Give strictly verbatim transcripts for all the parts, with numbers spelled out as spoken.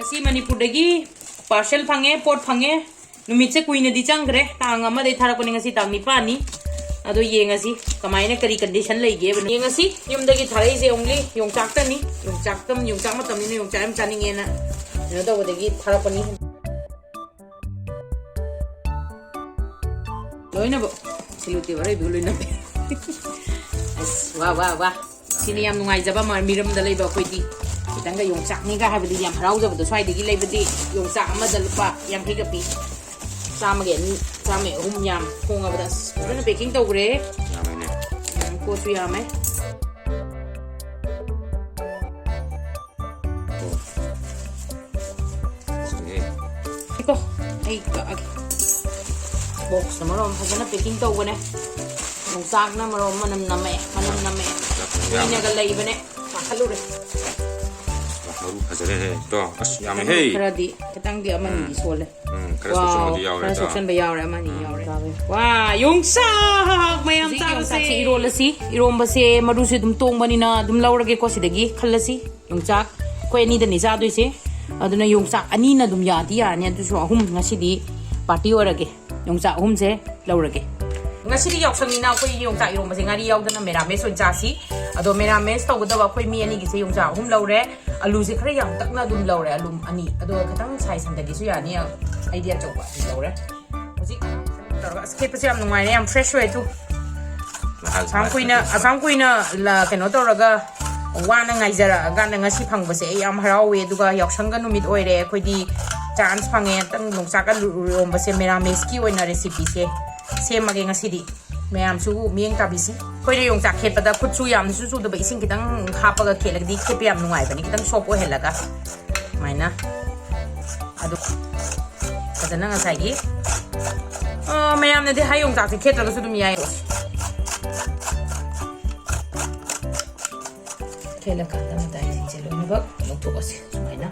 ꯁꯤ ꯃꯅꯤꯄꯨꯔꯗꯒꯤ ꯄꯥꯔꯁꯦꯜ ꯐꯪꯉꯦ, ꯄꯣꯠ ꯐꯪꯉꯦ꯫ ꯅꯨꯃꯤꯠꯁꯦ ꯀꯨꯏꯅꯗꯤ ꯆꯪꯈ꯭ꯔꯦ, ꯇꯥꯡ ꯑꯃꯗꯒꯤ ꯊꯥꯔꯛꯄꯅꯦ, ꯉꯁꯤ ꯇꯥꯡ ꯅꯤꯄꯥꯟꯅꯤ꯫ ꯑꯗꯣ ꯌꯦꯡꯉꯁꯤ ꯀꯃꯥꯏꯅ, ꯀꯔꯤ ꯀꯟꯗꯤꯁꯟ ꯂꯩꯒꯦꯕ꯫ ꯌꯦꯡꯉꯁꯤ꯫ ꯌꯨꯝꯗꯒꯤ ꯊꯥꯔꯛꯏꯁꯦ ꯑꯣꯡꯂꯤ ꯌꯣꯡꯆꯥꯛꯇꯅꯤ꯫ ꯌꯣꯡꯆꯥꯛꯇ, ꯌꯣꯡꯆꯥꯛ ꯃꯇꯝꯅꯤꯅ ꯌꯣꯡꯆꯥꯛ ꯌꯥꯝ ꯆꯥꯅꯤꯡꯉꯦꯅ ꯀꯩꯅꯣ ꯇꯧꯕꯗꯒꯤ ꯊꯥꯔꯛꯄꯅꯤ꯫ ꯂꯣꯏꯅꯃꯛ ꯁꯤꯂꯨꯇꯦꯞ ꯑꯔꯩꯕꯒ ꯂꯣꯏꯅꯃꯛ꯫ ꯑꯁ, ꯋꯥ, ꯋꯥ, ꯋꯥ꯫ ꯁꯤꯅꯤ ꯌꯥꯝ ꯅꯨꯡꯉꯥꯏꯖꯕ ꯑꯃ, ꯃꯤꯔꯝꯗ ꯂꯩꯕ ꯑꯩꯈꯣꯏꯗꯤ꯫ ꯈꯤꯇꯪꯒ ꯌꯣꯡꯆꯥꯛꯅꯤꯒ ꯍꯥꯏꯕꯗꯤ ꯌꯥꯝ ꯍꯔꯥꯎꯖꯕꯗꯣ, ꯁ꯭ꯋꯥꯏꯗꯒꯤ ꯂꯩꯕꯗꯤ ꯌꯣꯡꯆꯥꯛ ꯑꯃꯗ ꯂꯨꯄꯥ ꯌꯥꯡꯈꯩꯒ ꯄꯤ꯫ ꯆꯥꯝꯃꯒꯤ ꯑꯅꯤ, ꯆꯥꯝꯃꯒꯤ ꯑꯍꯨꯝ ꯌꯥꯝ ꯍꯣꯡꯉꯕꯗ꯫ ꯑꯁ, ꯐꯖꯅ ꯄꯦꯀꯤꯡ ꯇꯧꯈ꯭ꯔꯦ꯫ ꯌꯥꯝꯃꯤꯅꯦ꯫ ꯎꯝ, ꯄꯣꯠꯁꯨ ꯌꯥꯝꯃꯦ꯫ ꯀꯣ, ꯑꯩ ꯀꯛꯑꯒꯦ꯫ ꯕꯣꯛꯁꯅ ꯃꯔꯣꯟ ꯑꯃ ꯐꯖꯅ ꯄꯦꯀꯤꯡ ꯇꯧꯕꯅꯦ꯫ ꯌꯣꯡꯆꯥꯛꯅ ꯃꯔꯣꯟ ꯑꯃ ꯃꯅꯝ ꯅꯝꯃꯛꯑꯦ, ꯃꯅꯝ ꯅꯝꯃꯛꯑꯦ꯫ ꯌꯥꯝ ꯀꯨꯏꯅꯒ ꯂꯩꯕꯅꯦ꯫ ꯆꯥꯈꯠꯂꯨꯔꯦ꯫ ꯃꯔꯨ ꯐꯖꯔꯦꯍꯦ꯫ ꯇꯣ, ꯑꯁ, ꯌꯥꯝꯃꯦꯍꯦ꯫ ꯈꯔꯗꯤ, ꯈꯤꯇꯪꯗꯤ ꯑꯃꯅꯤꯗꯤ ꯎꯝ꯫ ꯁꯣꯜꯂꯦ꯫ ꯎꯝ, ꯈꯔ ꯋꯥꯎ, ꯁꯣꯛꯆꯟꯕꯗꯤ ꯌꯥꯎꯔꯦ, ꯈꯔ ꯇꯣ꯫ ꯁꯣꯛꯆꯟꯕ ꯌꯥꯎꯔꯦ, ꯑꯃꯅꯤ ꯎꯝ꯫ ꯌꯥꯎꯔꯦ꯫ ꯋꯥ, ꯌꯣꯡꯆꯥꯛ ꯃꯌꯥꯝ ꯍꯧꯖꯤꯛ ꯆꯥꯕꯁꯦ꯫ ꯌꯣꯡꯆꯥꯛꯁꯦ ꯏꯔꯣꯜꯂꯁꯤ꯫ ꯏꯔꯣꯝꯕꯁꯦ ꯃꯔꯨꯁꯦ ꯑꯗꯨꯝ ꯇꯣꯡꯕꯅꯤꯅ ꯑꯗꯨꯝ ꯂꯧꯔꯒꯦꯀꯣ, ꯁꯤꯗꯒꯤ ꯈꯜꯂꯁꯤ꯫ ꯌꯣꯡꯆꯥꯛ ꯑꯩꯈꯣꯏ ꯑꯅꯤꯗꯅꯤ ꯆꯥꯗꯣꯏꯁꯦ꯫ ꯑꯗꯨꯅ ꯌꯣꯡꯆꯥꯛ ꯑꯅꯤꯅ ꯑꯗꯨꯝ ꯌꯥꯗꯤ ꯌꯥꯔꯅꯤ, ꯑꯗꯨꯁꯨ ꯑꯍꯨꯝ ꯉꯁꯤꯗꯤ ꯄꯥꯔꯇꯤ ꯑꯣꯏꯔꯒꯦ꯫ ꯌꯣꯡꯆꯥꯛ ꯑꯍꯨꯝꯁꯦ ꯂꯧꯔꯒꯦ꯫ ꯉꯁꯤꯗꯤ ꯌꯥꯎꯁꯪꯅꯤꯅ ꯑꯩꯈꯣꯏ ꯌꯣꯡꯆꯥꯛ ꯏꯔꯣꯝꯕꯁꯦ ꯉꯥꯔꯤ ꯌꯥꯎꯗꯅ ꯃꯦꯔꯥꯃꯦꯁ ꯑꯣꯏꯅ ꯆꯥꯁꯤ꯫ ꯑꯗꯣ ꯃꯦꯔꯥꯃꯦꯁ ꯇꯧꯒꯗꯕ ꯑꯩꯈꯣꯏ ꯃꯤ ꯑꯅꯤꯒꯤꯁꯦ ꯌꯣꯡꯆꯥꯛ ꯑꯍꯨꯝ ꯂꯧꯔꯦ, ꯑꯂꯨꯁꯦ ꯈꯔ ꯌꯥꯝ ꯇꯛꯅ ꯑꯗꯨꯝ ꯂꯧꯔꯦ, ꯑꯂꯨ ꯑꯅꯤ꯫ ꯑꯗꯣ ꯈꯤꯇꯪ ꯁꯥꯏꯖ ꯍꯟꯊꯒꯦꯁꯨ ꯌꯥꯅꯤ, ꯑꯩꯗꯤ ꯑꯆꯧꯕ ꯑꯗꯨꯝ ꯂꯧꯔꯦ꯫ ꯍꯧꯖꯤꯛ ꯇꯧꯔꯒ, ꯑꯁ, ꯈꯦꯠꯄꯁꯦ ꯌꯥꯝ ꯅꯨꯡꯉꯥꯏꯔꯦ, ꯌꯥꯝ ꯐ꯭ꯔꯦꯁ ꯑꯣꯏ꯫ ꯑꯗꯨ ꯃꯍꯥ ꯑꯁꯥꯝ ꯀꯨꯏꯅ, ꯖꯃꯥꯇꯤ꯫ ꯑꯁꯥꯝ ꯀꯨꯏꯅ ꯂ-, ꯀꯩꯅꯣ ꯇꯧꯔꯒ ꯋꯥꯅ ꯉꯥꯏꯖꯔꯛꯑꯀꯥꯟꯗ ꯉꯁꯤ ꯐꯪꯕꯁꯦ ꯑꯩ ꯌꯥꯝ ꯍꯔꯥꯎꯋꯦ꯫ ꯑꯗꯨꯒ ꯌꯥꯎꯁꯪꯒ ꯅꯨꯃꯤꯠ ꯑꯣꯏꯔꯦ, ꯑꯩꯈꯣꯏꯗꯤ ꯆꯥꯟꯁ ꯐꯪꯉꯦ꯫ ꯑꯝꯇꯪ ꯌꯣꯡꯆꯥꯛꯀ ꯂꯨ-, ꯏꯔꯣꯝꯕꯁꯦ ꯃꯦꯔꯥꯃꯦꯁꯀꯤ ꯑꯣꯏꯅ ꯔꯦꯁꯤꯄꯤꯁꯦ ꯁꯦꯝꯃꯒꯦ ꯉꯁꯤꯗꯤ꯫ ꯃꯌꯥꯝꯁꯨ ꯃꯤꯠꯌꯦꯡ ꯇꯥꯕꯤꯁꯤ꯫ ꯑꯩꯈꯣꯏꯅ ꯌꯣꯡꯆꯥꯛ ꯈꯦꯠꯄꯗ ꯈꯨꯠꯁꯨ ꯌꯥꯝꯅꯁꯨ ꯆꯨꯗꯕ, ꯏꯁꯤꯡ ꯈꯤꯇꯪ ꯍꯥꯞꯄꯒ ꯈꯦꯠꯂꯒꯗꯤ ꯈꯦꯠꯄ ꯌꯥꯝ ꯅꯨꯡꯉꯥꯏꯕꯅꯤ, ꯈꯤꯇꯪ ꯁꯣꯐ ꯑꯣꯏꯍꯜꯂꯒ꯫ ꯁꯨꯃꯥꯏꯅ꯫ ꯑꯗꯨ ꯐꯖꯅ ꯉꯁꯥꯏꯒꯤ, ꯑ, ꯃꯌꯥꯝꯅꯗꯤ ꯍꯥꯏ ꯌꯣꯡꯆꯥꯛꯁꯦ ꯈꯦꯠꯇ꯭ꯔꯒꯁꯨ ꯑꯗꯨꯝ ꯌꯥꯏ꯫ ꯈꯦꯠꯂꯀꯥꯟꯗ ꯃꯇꯥꯏꯁꯤꯡꯁꯦ ꯂꯣꯏꯅꯃꯛ ꯂꯧꯊꯣꯛꯑꯁꯤ ꯁꯨꯃꯥꯏꯅ꯫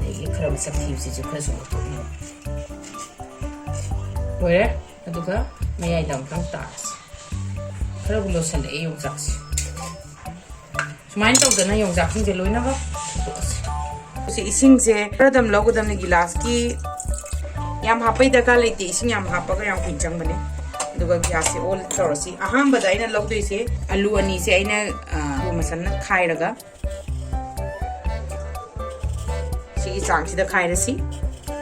ꯑꯗꯒꯤ ꯈꯔ ꯃꯁꯛ ꯊꯤꯕꯁꯤꯁꯨ ꯈꯔꯁꯨ ꯂꯧꯊꯣꯛꯅꯕ꯫ ꯂꯣꯏꯔꯦ꯫ ꯑꯗꯨꯒ ꯃꯌꯥꯏꯗ ꯑꯃꯨꯛꯇꯪ ꯇꯥꯔꯁꯤ꯫ ꯈꯔꯕꯨ ꯂꯣꯏꯁꯜꯂꯛꯑꯦ ꯌꯣꯡꯆꯥꯛꯁꯦ꯫ ꯁꯨꯃꯥꯏꯅ ꯇꯧꯗꯅ ꯌꯣꯡꯆꯥꯛꯁꯤꯡꯁꯦ ꯂꯣꯏꯅꯃꯛ ꯁꯦꯡꯗꯣꯛꯑꯁꯤ꯫ ꯁꯤ ꯏꯁꯤꯡꯁꯦ ꯈꯔ ꯑꯗꯨꯝ ꯂꯧꯒꯗꯕꯅꯤ, ꯒꯤꯂꯥꯁꯀꯤ ꯌꯥꯝ ꯍꯥꯞꯄꯩ ꯗꯔꯀꯥꯔ ꯂꯩꯇꯦ, ꯏꯁꯤꯡ ꯌꯥꯝ ꯍꯥꯞꯄꯒ ꯌꯥꯝ ꯀꯨꯏꯅ ꯆꯪꯕꯅꯦ꯫ ꯑꯗꯨꯒ ꯒ꯭ꯌꯥꯁꯁꯦ ꯑꯣꯟ ꯇꯧꯔꯁꯤ꯫ ꯑꯍꯥꯟꯕꯗ ꯑꯩꯅ ꯂꯧꯗꯣꯏꯁꯦ ꯑꯂꯨ ꯑꯅꯤꯁꯦ ꯑꯩꯅ, ꯑ, ꯑꯂꯨ ꯃꯁꯜꯅ ꯈꯥꯏꯔꯒ ꯁꯤꯒꯤ ꯆꯥꯡꯁꯤꯗ ꯈꯥꯏꯔꯁꯤ꯫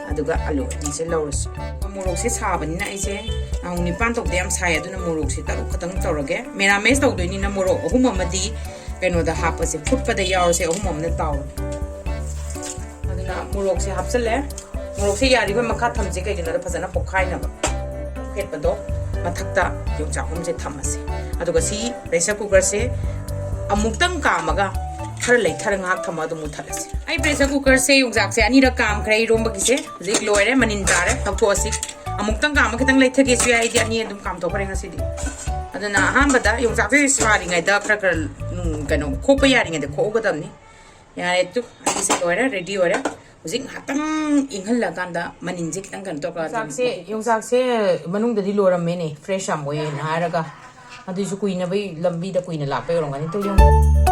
ꯑꯗꯨꯒ ꯑꯂꯨ ꯑꯅꯤꯁꯦ ꯂꯧꯔꯁꯤ꯫ ꯃꯣꯔꯣꯛꯁꯦ ꯁꯥꯕꯅꯤꯅ ꯑꯩꯁꯦ ꯅꯍꯥꯟ ꯅꯤꯄꯥꯟ ꯇꯧꯕꯗ ꯌꯥꯝ ꯁꯥꯏ, ꯑꯗꯨꯅ ꯃꯣꯔꯣꯛꯁꯦ ꯇꯔꯨꯛ ꯈꯛꯇꯪ ꯇꯧꯔꯒꯦ꯫ ꯃꯦꯔꯥꯃꯦꯁ ꯇꯧꯗꯣꯏꯅꯤꯅ ꯃꯣꯔꯣꯛ ꯑꯍꯨꯝ ꯑꯃꯗꯤ ꯀꯩꯅꯣꯗ ꯍꯥꯞꯄꯁꯦ, ꯐꯨꯠꯄꯗ ꯌꯥꯎꯔꯁꯦ, ꯑꯍꯨꯝ ꯑꯃꯅ ꯇꯥꯎꯔꯒꯦ꯫ ꯑꯗꯨꯅ ꯃꯣꯔꯣꯛꯁꯦ ꯍꯥꯞꯆꯜꯂꯦ꯫ ꯃꯣꯔꯣꯛꯁꯦ ꯌꯥꯔꯤꯕ ꯃꯈꯥ ꯊꯝꯁꯦ, ꯀꯩꯒꯤꯅꯣꯗ ꯐꯖꯅ ꯄꯣꯛꯈꯥꯏꯅꯕ꯫ ꯈꯦꯠꯄꯗꯣ ꯃꯊꯛꯇ ꯌꯣꯡꯆꯥꯛ ꯑꯍꯨꯝꯁꯦ ꯊꯝꯃꯁꯦ꯫ ꯑꯗꯨꯒ ꯁꯤ ꯄ꯭ꯔꯦꯁꯔ ꯀꯨꯀꯔꯁꯦ ꯑꯃꯨꯛꯇꯪ ꯀꯥꯝꯃꯒ ꯈꯔ ꯂꯩꯊꯔ ꯉꯥꯏꯍꯥꯛ ꯊꯝꯃꯒ ꯑꯗꯨꯝ ꯃꯨꯠꯊꯠꯂꯁꯦ꯫ ꯑꯩ ꯄ꯭ꯔꯦꯁꯔ ꯀꯨꯀꯔꯁꯦ ꯌꯣꯡꯆꯥꯛꯁꯦ ꯑꯅꯤꯔꯛ ꯀꯥꯝꯈ꯭ꯔꯦ ꯏꯔꯣꯝꯕꯒꯤꯁꯦ꯫ ꯍꯧꯖꯤꯛ ꯂꯣꯏꯔꯦ, ꯃꯅꯤꯟ ꯇꯥꯔꯦ, ꯂꯧꯊꯣꯛꯑꯁꯤ꯫ ꯑꯃꯨꯛꯇꯪ ꯀꯥꯝꯃ ꯈꯤꯇꯪ ꯂꯩꯊꯒꯦꯁꯨ ꯌꯥꯏ, ꯑꯩꯗꯤ ꯑꯅꯤ ꯑꯗꯨꯝ ꯀꯥꯝꯊꯣꯛꯈ꯭ꯔꯦ ꯉꯁꯤꯗꯤ꯫ ꯑꯗꯨꯅ ꯑꯍꯥꯟꯕꯗ ꯌꯣꯡꯆꯥꯛꯁꯦ ꯁꯥꯔꯤꯉꯩꯗ ꯈꯔ ꯈꯔ, ꯎꯝ, ꯀꯩꯅꯣ, ꯈꯣꯛꯄ ꯌꯥꯔꯤꯉꯩꯗ ꯈꯣꯛꯍꯧꯒꯗꯕꯅꯤ꯫ ꯌꯥꯔꯦ, ꯇꯨ, ꯑꯅꯤꯁꯦ ꯂꯣꯏꯔꯦ, ꯔꯦꯗꯤ ꯑꯣꯏꯔꯦ꯫ ꯍꯧꯖꯤꯛ ꯉꯥꯏꯍꯥꯛꯇꯪ ꯏꯪꯍꯜꯂꯀꯥꯟꯗ ꯃꯅꯤꯟꯁꯦ ꯈꯤꯇꯪ ꯀꯩꯅꯣ ꯇꯧꯔꯀꯥꯟꯗ ꯌꯣꯡꯆꯥꯛꯁꯦ, ꯌꯣꯡꯆꯥꯛꯁꯦ ꯃꯅꯨꯡꯗꯗꯤ ꯂꯣꯏꯔꯝꯃꯦꯅꯦ, ꯐ꯭ꯔꯦꯁ ꯌꯥꯝ ꯑꯣꯏꯌꯦꯅ ꯍꯥꯏꯔꯒ꯫ ꯑꯗꯨꯏꯁꯨ ꯀꯨꯏꯅꯕꯩ ꯂꯝꯕꯤꯗ ꯀꯨꯏꯅ ꯂꯥꯛꯄꯩ ꯑꯣꯏꯔꯝꯒꯅꯤ꯫ ꯇꯨ ꯌꯦꯡꯉꯨ꯫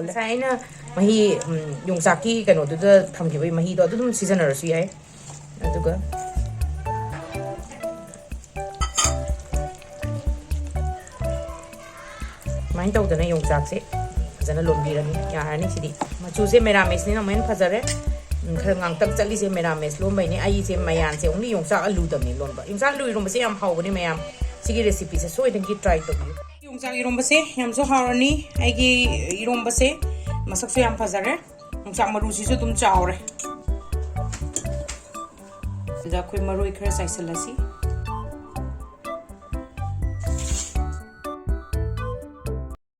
ꯉꯁꯥꯏ ꯑꯩꯅ ꯃꯍꯤ, ꯎꯝ, ꯌꯣꯡꯆꯥꯛꯀꯤ ꯀꯩꯅꯣꯗꯨꯗ ꯊꯝꯈꯤꯕꯒꯤ ꯃꯍꯤꯗꯣ ꯑꯗꯨ ꯑꯗꯨꯝ ꯁꯤꯖꯤꯟꯅꯔꯁꯨ ꯌꯥꯏ꯫ ꯑꯗꯨꯒ ꯁꯨꯃꯥꯏꯅ ꯇꯧꯗꯅ ꯌꯣꯡꯆꯥꯛꯁꯦ ꯐꯖꯅ ꯂꯣꯟꯕꯤꯔꯅꯤ꯫ ꯌꯥꯔꯅꯤ ꯁꯤꯗꯤ꯫ ꯃꯆꯨꯁꯦ ꯃꯦꯔꯥꯃꯦꯁꯅꯤꯅ ꯑꯃꯨꯛ ꯍꯦꯟꯅ ꯐꯖꯔꯦ꯫ ꯎꯝ, ꯈꯔ ꯉꯥꯡꯇꯛ ꯆꯠꯂꯤꯁꯦ ꯃꯦꯔꯥꯃꯦꯁ ꯂꯣꯟꯕꯩꯅꯦ꯫ ꯑꯩꯁꯦ ꯃꯌꯥꯟꯁꯦ only ꯌꯣꯡꯆꯥꯛ ꯑꯂꯨꯗꯪꯅꯦ ꯂꯣꯟꯕ꯫ ꯌꯣꯡꯆꯥꯛ ꯑꯂꯨ ꯏꯔꯣꯝꯕꯁꯦ ꯌꯥꯝ ꯍꯥꯎꯕꯅꯦ ꯃꯌꯥꯝ꯫ ꯁꯤꯒꯤ recipeꯁꯦ ꯁꯣꯏꯗꯅꯒꯤ try ꯇꯧꯕꯤꯌꯨ꯫ ꯌꯣꯡꯆꯥꯛ ꯏꯔꯣꯝꯕꯁꯦ ꯌꯥꯝꯁꯨ ꯍꯥꯎꯔꯅꯤ꯫ ꯑꯩꯒꯤ ꯏꯔꯣꯝꯕꯁꯦ ꯃꯁꯛꯁꯨ ꯌꯥꯝ ꯐꯖꯔꯦ꯫ ꯌꯣꯡꯆꯥꯛ ꯃꯔꯨꯁꯤꯁꯨ ꯑꯗꯨꯝ ꯆꯥꯎꯔꯦ꯫ ꯑꯗꯨꯗ ꯑꯩꯈꯣꯏ ꯃꯔꯣꯏ ꯈꯔ ꯆꯥꯏꯁꯤꯜꯂꯁꯤ꯫